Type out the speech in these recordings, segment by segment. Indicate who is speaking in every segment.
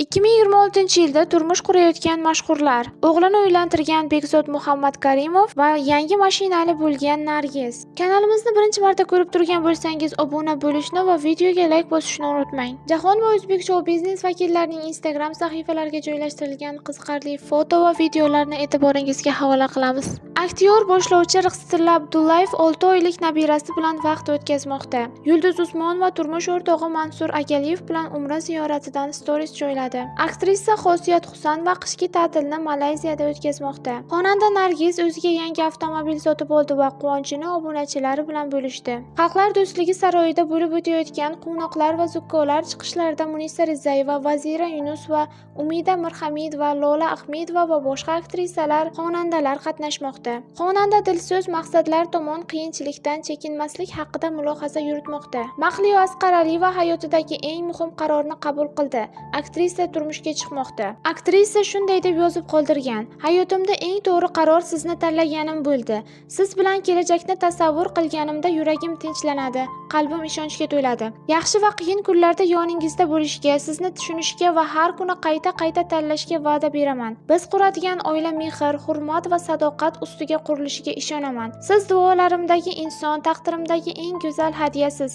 Speaker 1: 2026-yilda turmush qurayotgan mashhurlar, o'g'lini uylantirgan Bekzod Muhammadkarimov va yangi mashinali bo'lgan Nargiz. Kanalimizni birinchi marta ko'rib turgan bo'lsangiz, obuna bo'lishni va videoga layk bosishni unutmang. Jahon va o'zbek shou biznes vakillarining Instagram sahifalariga joylashtirilgan qiziqarli foto va videolarni e'tiboringizga havola qilamiz. Aktyor boshlovchi Rixsitilla Abdullayev 6 oylik nabirasi bilan vaqt o'tkazmoqda. Yulduz Usmonova turmush o'rtog'i Mansur Agaliyev bilan umra ziyoratidan stories joyladi. Aktrisa Xosiyat Husanova qishki ta'tilni Malayziyada o'tkazmoqda. Xonanda Nargiz o'ziga yangi avtomobil sotib oldi va quvonchini obunachilari bilan bo'lishdi. Xalqlar do'stligi saroyida bo'lib o'tayotgan quvnoqlar va zukkolar chiqishlarida Munisa Rizayeva, Vazira Yunusova, Umida Mirhamidova, Lola Ahmedova va boshqa aktrisalar, xonandalar qatnashmoqda. Xonanda Dilso'z maqsadlar tomon qiyinchilikdan chekinmaslik haqida mulohaza yuritmoqda. Mahliyo Asqaraliyeva hayotidagi eng muhim qarorni qabul qildi. Aktrisa turmushga chiqmoqda. Aktrisa shunday deb yozib qoldirgan: "Hayotimda eng to'g'ri qaror sizni tanlaganim bo'ldi. Siz bilan kelajakni tasavvur qilganimda yuragim tinchlanadi, qalbim ishonchga to'ladi. Yaxshi va qiyin kunlarda yoningizda bo'lishga, sizni tushunishga va har kuni qayta-qayta tanlashga va'da beraman. Biz quradigan oila mehr, hurmat va sadoqat ustiga qurilishiga ishonaman. Siz duolarimdagi inson, taqdirimdagi eng go'zal hadyasiz.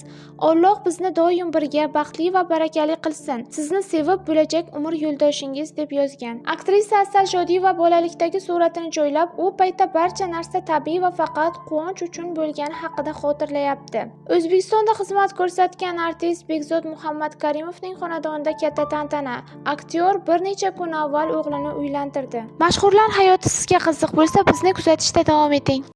Speaker 1: Alloh bizni doim birga, baxtli va barakali qilsin. Sizni sevib bo'lajak umr yo'ldoshingiz", deb yozgan. Aktrisa Asal Shodiyeva bolalikdagi suratini joylab, u paytda barcha narsa tabiiy va faqat quvonch uchun bo'lgani haqida xotirlayapti. O'zbekistonda xizmat ko'rsatgan artist Bekzod Muhammadkarimovning xonadonida katta tantana. Aktyor bir necha kun avval o'g'lini uylantirdi. Mashhurlar hayoti sizga qiziq bo'lsa, bizni kuzatishda davom eting.